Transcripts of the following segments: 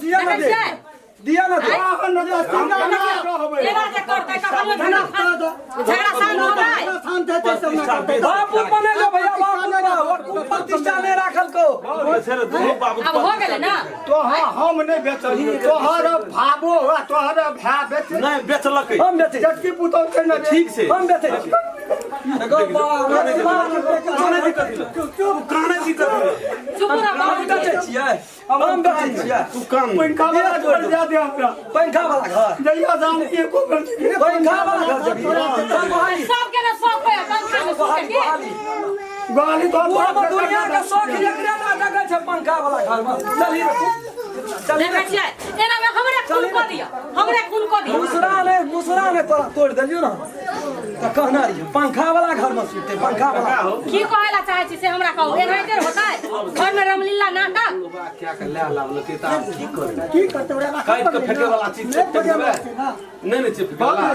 दिया ना देखै दे छियै? दिया ना दे अहाँ न जे देखियौ, एना जे करतै कखनो झगड़ा झगड़ा शांत होतै? शांत हेतै सब ना करतै। बापू बनेगा भैया बापू का और कुल प्रतिष्ठा नहीं राखल को आब हो गेलै ना तोहर हम नहि बेचलियै तोहर भाबो आ तोहर भाय बेचे नहि बेचलकै हम बेचे जटकी पुतौह छै ने रे। ठीक छै हम बेचे छी। देखो बाप रे बाप रे, कानै छी कथी लए? तू कानै छी कथी लए? चुप रह हम बाबूजी बेचै छियै हम बेचै छियै तू कान पंखा वाला घर जा दे हमरा पंखा वाला घर जहिया जान एको बेर पंखा वाला घर जबी सब भाई सबके ने शौक होइए पंखा मे सुतै के गाली तो वो हमर दुनिया के शौक एकरे ना जगह छै पंखा वाला घर में चली रे तू चली देखै रे छियै एना मे हमरे खून कऽ दिअ हमरे खून कऽ दिअ मुसरा ने मुसरा ने तोरा तोड़ देलियो ना तऽ कहना रहियो पंखा वाला घर में सुतते पंखा वाला की कहै ला चाहै छी से हमरा कहू एनाहिते होतै घर मे रामलीला नाटक क्या के ले लावलकै तऽ आब की करबै की करतै ओकरा राखऽ काटि कऽ पड़लै फेकै ना। वाला चीज नहि छै, बजै फेकबै। छै ना। नहि नहि छै फेकै वाला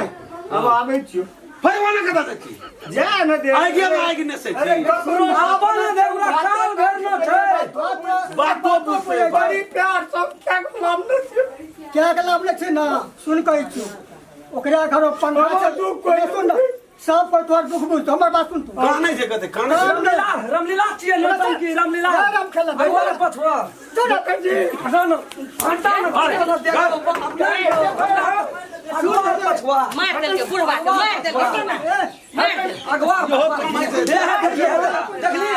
अब आबै छियौ फेर वाला कतऽ जाइ छी जा ने दे आगि मे आगि नहि सै अरे ककरो आबऽ ने दे ओकरा काल भरि न छै बातो बुझतै बड़ी प्यार सब क्या गुलाम ने छै क्या के लाभ छै ना सुन कहै छियौ ओकरा घर पंखा छै दुख कोइ सुन ना सब कोइ तोहर दुख बुझ हमर बात सुन तू कानै छै कते कानै छै रामलीला रामलीला छियै नौटंकी रामलीला ए, राम खेला। अगुआ पछुआ चल जी हटा न हटा न अगुआ पछुआ मारि देलकै बुढ़वा के मारि देलकै मारि देलकै अगुआ देखली देखली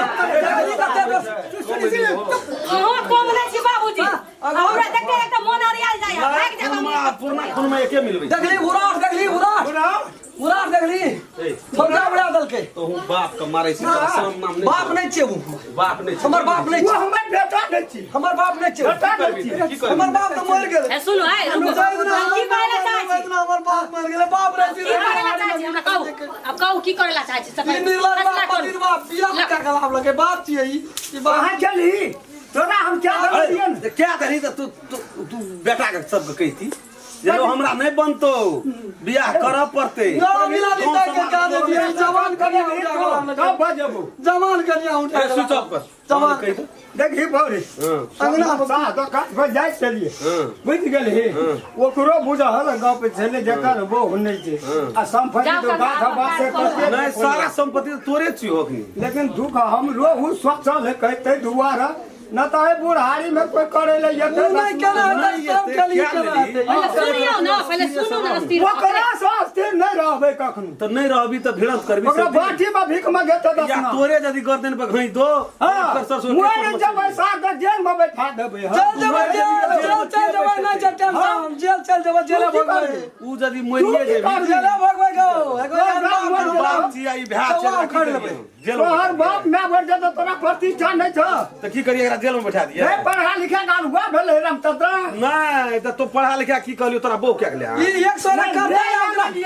देखली कते बस अहाँ कम नहि छी बाबूजी हमरा देखते देखते मोन अरियाल जाइए भागि जायब हम। खुनमा पुरना खुनमा एके मिलबै छै। देखली उराट देखली उराट उराट देखली थोड़ा उड़ा देलकै तोहू बाप के मारै छी तोरा शरम नाम नहि बाप नहि छियै उ बाप नहि छै। हमर बाप नहि वो छै हमर बेटा नहि छी हमर बाप नहि छै बेटा नहि छी की करबी? हमर बाप तऽ मरि गेलै ए सुनू ए रुकू की कहै ला चाहै छी हमर बाप मरि गेलै बाप रे की करै ला चाहै छी हमरा कहू आब कहू की करै ला चाहै छी सब ई निर्लज फैसला बाप करू पतित बाप बिया का गलाब लगे बाप छियै ई ई बाप अहाँ चली तोरा हम क्या अरे, दियन तऽ क्या करही तऽ तू तू तू बेटा के सबके कहिती जे रो हमरा नहि बनतौ बियाह करऽ पड़तै रामलीला भी तय के का दे दिए जवान कन्या उठा गलाब लगे तब बजबू जवान कन्या उठा ए, स्विच ऑफ कर जवान कहि दे देखी भौरी हँ अंगना साह दोकान पर जाइ छलियै हँ बुझि गेलही ओकरो बुझल गप छलै जकर बहु नहि छै आ संपत्ति जाउ तो कका, गाछ बात से करू। कते नहि सारा संपत्ति तऽ तोरे छियौ अखनी लेकिन दुख हमरो हु सोचल है कहते दुआरा न तऽ एहि बुढ़ारी में कोई करे ले उ नहि केना हेतै सब एते के लिए क्या केना लेली? हेतै पहिले सुनियौ ने पहिले सुनू ने स्थिर भऽ के। ओकरा से स्थिर नहि रहबै कखनो तऽ नहि रहबी तऽ भिड़ंत करबी ओकरा बाटी में भीख मंगेतै या दसना तोरे यदि गर्दन पर घाई दो हाँ ओकर ससुर के मुँह तोर जब साथ दे जेल में बैठा देबै हम चल जेबै जेल जेल चल जेबै नहि छै टेंशन जेल चल जेबै जेले तू की भोगबै करबी? उ यदि मरिए तू की जेबी करबी? जेले भोगबै गो एगो तोहर यार बाप बाप मर बाप बाप छियै ई भाय छै सवाल एकरा की उखाड़ि करियै? लेबै। जेल में तोहर बैठा बाप my मर जेतौ तोरा प्रतिष्ठा नहि छौ दियै। तऽ की करियै एकरा जेल में बैठा दियै नहि पढ़ा लिखा गाल हुआ भेलै रामचंद्र नहि तऽ तू पढ़ा लिखा की कहलियौ तोरा बहू क्या गेलै ई एक सौ नहीं, करता नहीं, है नहीं,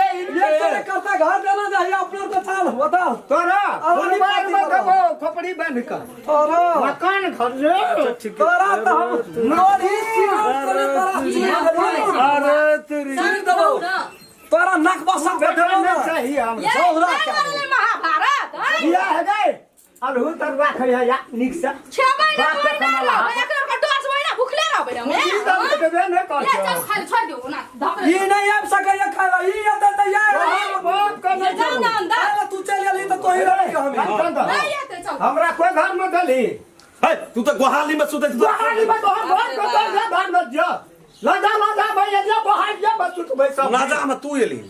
एक सौ करता घर देना चाहिए अपने को चाल बताओ तोरा आवाज फुलबार में नहीं देबो खोपड़ी बान्हि कऽ तोरा मकान घर रे तोरा तो हम तोरी सिर तोरे तोरा की हम कहै छी? अरे तेरी सिर देबो तोरा नाक बसा पे बेटा देबो नहि ना चाही हमरा ये छौरा नहि क्या मरलै महाभारत आँय? बियाह है गए अरहु तरुआ खइहे या नीक से खेबै ने बाप महीना के कमाल रहबै एकर के डर से महीना भुखले रहबै हम ई दाम तऽ देबे नहि ये करतौ चल खाली छोड़ दियौ ना धप ई नहीं आबि सकैया खाय ला ई एतै तऽ यार तोहर बाप के नहि जाउ ना अंदर खाय ला तू चलि गेलही तऽ तोही रहै हमे रामचंद्र, नहीं एतै चल हमरा कोई घर में देली है तू तऽ गोहाली में सुतै छी गोहाली में तोहर घर के तोहर घर घर में जा लजा लजा भैया जा गोहाली जा बस सुतबै सब लाजा में तू एली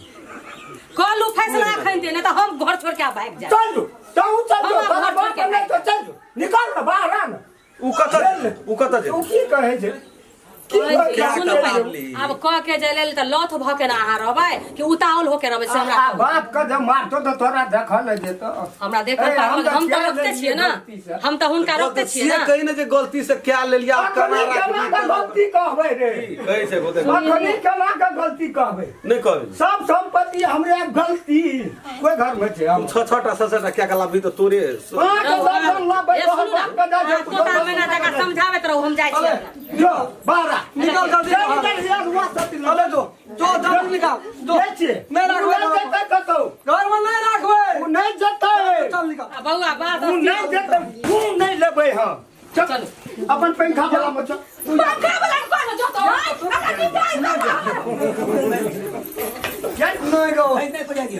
कहलू फैसला एखन दे नहीं तऽ हम घर छोड़ के आ भागि जायब चल जो तू चल जो हम तोरा घर छोड़ बाप के नहीं तो चल जो निकल ना बाहर आ ना उ कतऽ उ कतऽ तू जेतै की कहै छै की कहै छै? क्या सुनू करब पहिले, ली? आब कह के जाय लेल तऽ लथ भऽ के ने अहाँ रहबै कि उतावल होके रहबै से हमरा आ कहू। बाप के जब मारतो तऽ तोरा देखल नहि जेतो हमरा देखल ए, हम पागल तऽ हम तऽ क्या रोकते लेलियै छियै ने गलती से? हम तऽ हुनका रोकते छियै से ने कही ने जे गलती से क्या लेलिया आब अखनी केना केना राखबी के गलती कहबै रे कहै छै गोते अखनी केना के गलती कहबै नहि कहबी सब संपत्ति हमरे गलती कोई घर में छै हम छह छह टा सात सात टा क्या के लाबी तऽ तोरे पाँच दर्जन लाबै ए, तोहर सुनू बाप के ने जाइ छै अहाँ तोता मैना जकाँ समझाबैत रहू हम जाइ छियै अपना। जो बाहर आ। निकल जल्दी चल, बाहर। निकल, यार, हुआ सब दिन। अबे जो जो जल्दी निकाल जो जाइ छियै। नहि राखबै उ नहि जेतै कतौ। घर में नहि राखबै उ नहि जेतै। चल निकाल आ बौआ बात उ नहि जेतै। उ नहि लेबै हम। चल, चलू। अपन पंखा वाला में चल। पंखा वाला के कहलहुँ, जतो अखन निकाल नहीं गो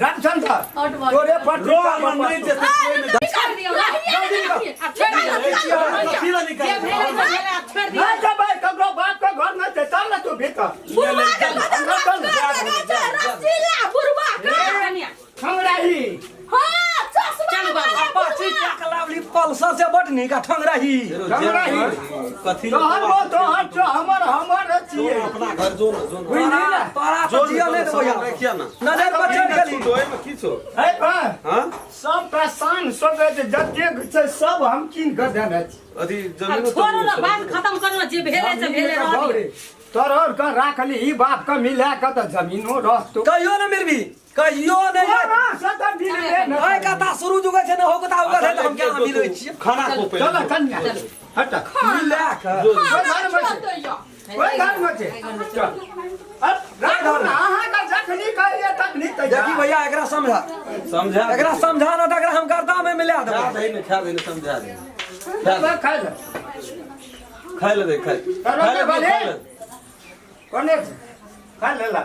रामचंद्र तोरे पर रो हमर नहि जेतै कोइ नहि। छोड़ दियौ आब छोड़ दियौ कथी लए निकाल जे भेलै से भेलै आब छोड़ दियौ नहि जेबै ककरो बाप के घर नहि छै चल ने तू भीतर बुढ़वा के रसीला बुढ़वा के कनिया ठंगराही हां चश्मा चलू बाबू अपाची टाक लावली पलसा से बड नीक आ ठंगराही ठंगराही कथी लए तोहर वो तोहर छौ हमर हमर छियै अपना घर जो न जो न बुझली ने तोरा जो तो जियो नहीं देबो सामान राखिया ना नजर पर चढ़ गेली ओहिमे की छौ है बा हाँ सबटा शान समेत जतेक छै सब हम कीन कऽ देने छी अथी आब जमीन छोड़ू ना बात खत्म करू ना जे भेलै से भेलै रह दियौ तोहर और के राखली ई बाप के मिला के तऽ जमीनो रहतो कहियो न मिलबी कहियो नहीं ना से तऽ मिलबे ने ओए कथा शुरू जुगे छै न हो कथा उगल है त हम केना मिलै छियै खाना खो चल पहिले कन्या हट मिला के ओहि घर में छै ओहि घर में छै चल अब राखू ने अहाँके जखनी कहिए तखनी तैयार देखी भैया एकरा समझा समझा एकरा समझा न त एकरा हम गर्दा में मिला खा देबै दही ने खा दही ने समझा दे खा ले खाइ ले दे खाइ खा ले खाइ ले बाले। कोने छै? खा लेला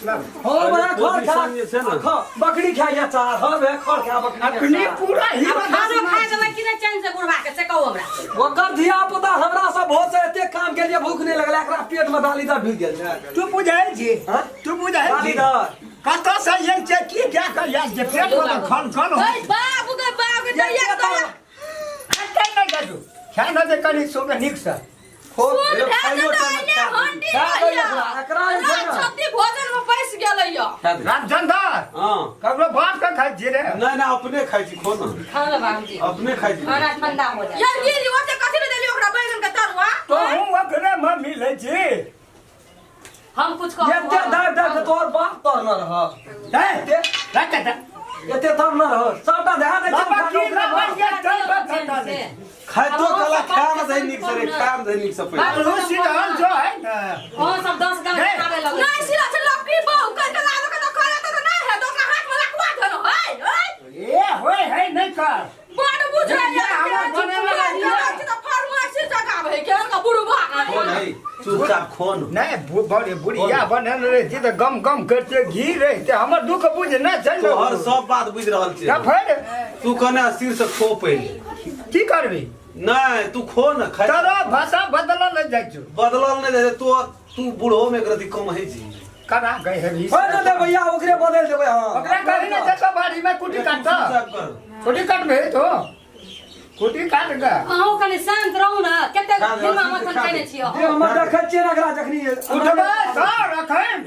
ला। हो बड़ा खर खा पोजीशन जे छै ने। खा बकरी खाइया चार हो बे खर खा बकरी अखनी पूरा ही खानो खा देबै कि नहि चैन से बुढ़वा के से कहू हमरा ओकर धिया पुता हमरा सब भोर से एते काम के लिए भूख नहीं लगला एकरा पेट में दाली दर ढुक गेल छै तू बुझै छी हाँ? तू बुझै दाली छी दर कतऽ से आयल छै की क्या कर यार जे पेट में तऽ खन खन हो बाबू के बाबू के दैया के खट्टा नहि गजू खाय न दे कनी सोके नीक से खो सुन ए, भेल खाइयो तऽ टाइम एने खा हंडी खा रहैया। दैया एकरा, एकरा जे छै ने। रात भोजन में बैस गेलैया खा दे रामचंद्र हाँ ककरो बाप के खाइ छी रे नहीं नहीं अपने खाइ छी खो ना खाओ ना बाबूजी अपने खाइ छी खाना ठंडा हो जाए यार ये ओते कथी ले देली ओकरा बैगन के तरुआ तो हूँ ओकरे में मिलै छी हम कुछ कहू एते दाब दाब के तोहर बाप तर न रह हे एते रख दे एते तर न रह सबटा ध्यान दै बाबा छै की लबन के चल बता दे खाइतो कला खा न दही नीक से रे खा न दही नीक से पहिले आलू सीधल जो है ना अहाँ सब 10 गाँव हे। आवे लगै नहीं सिरा छै लपकी बहु कर के लावे के तो करे तो नहीं है तो ओकरा हाथ में रखवा देनो है है ए होय है नहीं कर बड़ बुझै ये हमर बने वाला यार तो फार्मेसी जगावे के का बुढ़वा खो नहीं चुपचाप खो न नहीं बड़े बुढ़िया बनल रहे छी तऽ गम गम करते घी रहते हमर दुख बुझ नहि छै ने तोहर सब बात बुझि रहल तऽ छियै फेर तू कने सिर से खो पहिले की करबी नहीं तू खो न खाइ तोरो भाषा बदलल नहि जाइ छौ बदलल नहीं जाइ छै तू तू बूढ़ो में एक रति कम है छी कना गए हेबी हो न दे भैया ओकरे बदल देबै हां ओकरा कही ने देखो बाड़ी में कुटी काट चुपचाप कर कुटी काट भे तो कुटी काट गा अहूँ कनि शांत रहू ने कते खा ले, फिल्म खा मथन ले। केने छियै जे हम देखै छियै ने एकरा जखनी उठबे सर अखन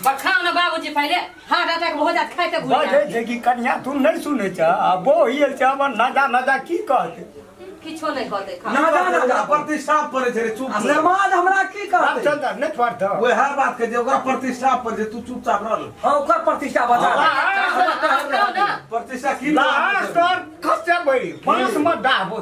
बखाओ ने बाबूजी पहिले हार्ट अटैक भऽ जायत खाइते घुरि बजै जायत छै कि कन्या तू नहि सुनै छ आ बो हियल छै हमर नजा नजा की कहतै किछो नहि कहतै खा ना जा ना जा प्रतिष्ठा पड़ै छै रे चुप आ नमाज हमरा की कहतै रामचंद्र नहि पढ़तौ वएह बात के जे ओकरा प्रतिष्ठा पर जे तू चुपचाप रह हां ओकर प्रतिष्ठा बचा खाओ ने प्रतिष्ठा की लास्ट तोर खसे बड़ी बांस में डाहबो।